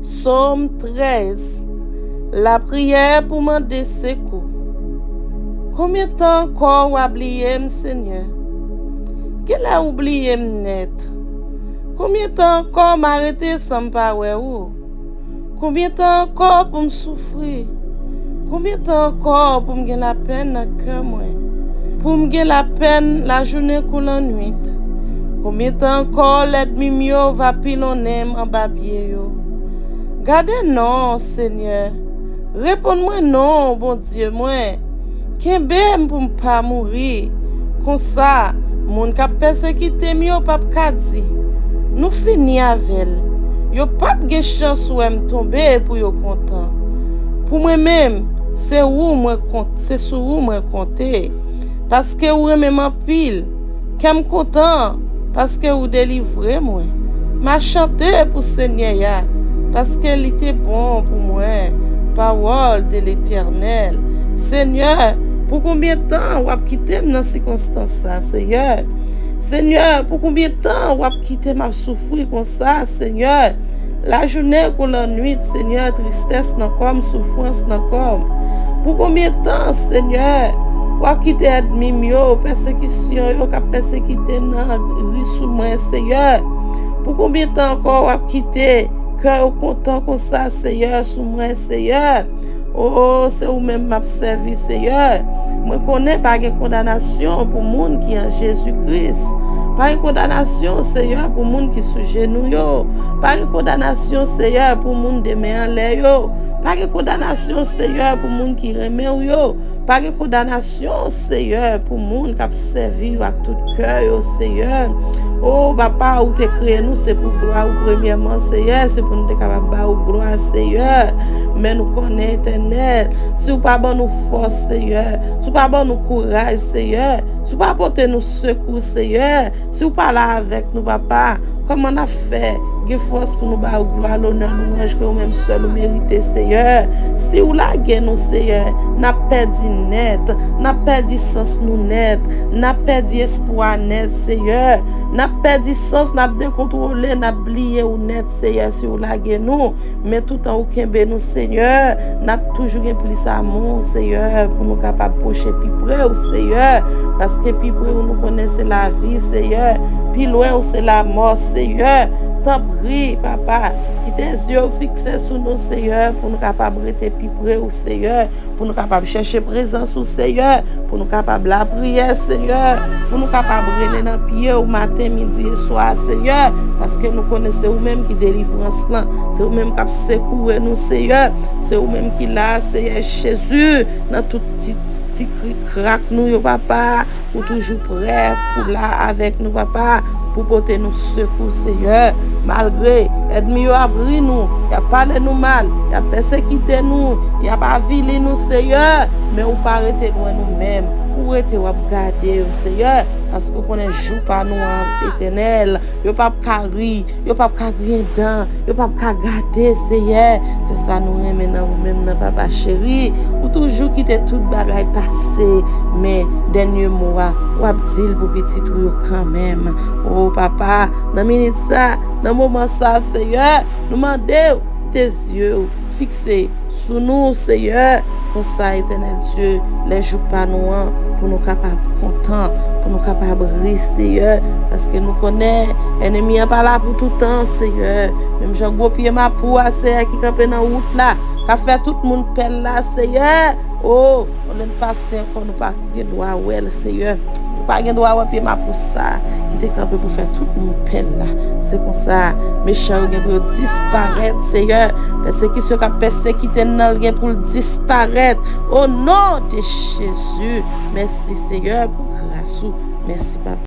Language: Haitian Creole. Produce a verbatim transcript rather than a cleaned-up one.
Sòm trèz. Lapriyè pou mande sekou. Konbyen tan ankò w a bliye m, Senyè? Genlè ou bliye m nèt. Konbyen tan ankò m a rete san m pa wè ou? Konbyen tan ankò pou m soufri? Konbyen tan ankò pou m gen lapèn nan kè mwen? Pou m gen lapèn lajounen kou lannwit? Konbyen tan ankò lènmi m yo va pilonnen m anba pye yo? Gade non, Senyè. Reponn mwen non, Bondye mwen. Kenbe m pou m pa mouri. Konsa, moun k ap pèsekite m yo p ap ka di, "Nou fini avè l." Yo p ap gen chans wè m tonbe pou yo kontan. Pou mwen menm, se ou mwen kont, se sou ou mwen konte. Paske ou renmen m anpil, kè m kontan, paske ou delivre mwen. M a chante pou Senyè a, paske li te bon pou mwen. Parole de l'Éternel. Senyè, pou konbyen tan w ap kite m nan sikonstans sa, Senyè? Senyè, pou konbyen tan w ap kite m ap soufri konsa, Senyè? Lajounen kou lannwit, Senyè, tristès nan kò m, soufrans nan kò m. Pou konbyen tan, Senyè, w ap kite ènmi m yo, pèsekisyon yo k ap pèsekite m nan ri sou mwen, Senyè? Pou konbyen tan ankò w ap kite kè yo kontan konsa, Senyè, sou mwen, Senyè? O, se ou menm m ap sèvi, Senyè. Mwen konnen pa gen kondanasyon pou moun ki an Jezi Kris. Pa gen kondanasyon, Senyè, pou moun ki sou jenou yo. Pa gen kondanasyon, Senyè, pou moun de men anlè yo. Pa gen kondanasyon, Senyè, pou moun ki renmen w yo. Pa gen kondanasyon, Senyè, pou moun k ap sèvi w ak tout kè yo, Senyè. O, Papa, ou te kreye nou, se pou glwa ou premyèman, Senyè, se pou nou te kapab ba ou glwa, Senyè. Men nou konnen, Etènèl, si w pa ban nou fòs, Senyè, si w pa ban nou kouraj, Senyè, si w pa pote nou sekou, Senyè, si w pa la avèk nou, Papa, kòman n ap fè gen fòs pou nou ba ou glwa, lonè, lwanj ke ou menm sèl ou merite, Senyè? Si w lage nou, Senyè, n ap pèdi nèt, n ap pèdi sans nou nèt, n ap pèdi espwa nèt, Senyè. N ap pèdi sans, n ap dekontwole, n ap bliye ou nèt, Senyè, si w lage nou. Men toutan ou kenbe nou, Senyè, n ap toujou gen plis amou, Senyè, pou nou kapab pwoche pi pre w, Senyè. Paske pi pre w, nou konnen se lavi, Senyè. Pi lwen w, se lanmò, Senyè. Tanpri, Papa, kite zye w fikse sou nou, Senyè, pou nou kapab rete pi pre w, Senyè. Pou nou kapab chèche prezans ou, Senyè, pou nou kapab lapriyè, Senyè, pou nou kapab rele nan pye ou maten, midi e swa, Senyè, paske nou konnen se ou menm ki delivrans lan, se ou menm k ap sekoure nou, Senyè, se ou menm ki la, Senyè Jezi, nan tout ti, ti krik krak nou yo, Papa. Ou toujou prè pou la avèk nou, Papa, pou pote nou sekou, Senyè. Malgre ènmi yo ap ri nou, y ap pale nou mal, y ap pèsekite nou, y ap avili nou, Senyè, men ou pa rete lwen nou menm. Ou rete, w ap gade yo, Senyè, paske ou konnen jou pa nou an, Etènèl. Yo p ap ka ri, yo p ap ka griyen dan, yo p ap ka gade, Senyè. Se sa nou renmen nan ou menm nan, Papa cheri. Ou toujou kite tout bagay pase, men dènye mo a, w ap di l pou pitit ou yo kanmenm. O Papa, nan minit sa, nan moman sa, Senyè, nou mande w kite zye w fikse sou nou, Senyè. Konsa, Etènèl Dye, lè jou pa nou an, pou nou kapab kontan, pou nou kapab ri, Senyè, paske nou konnen ènmi an pa la pou toutan, Senyè. Menm jan gwo pye mapou a, Senyè, ki kanpe nan wout la, k ap fè tout moun pè l la, Senyè. O, nou menm pase ankò, nou pa gen dwa wè l, Senyè. Nou pa gen dwa wè pye mapou sa ki te kanpe pou fè tout moun pè l la. Se konsa, mechan yo gen pou yo disparèt, Senyè. Pèsekisyon k ap pèsekite n nan, l gen pou l disparèt. O non de Jezi. Mèsi, Senyè, pou gras ou. Mèsi, Papa.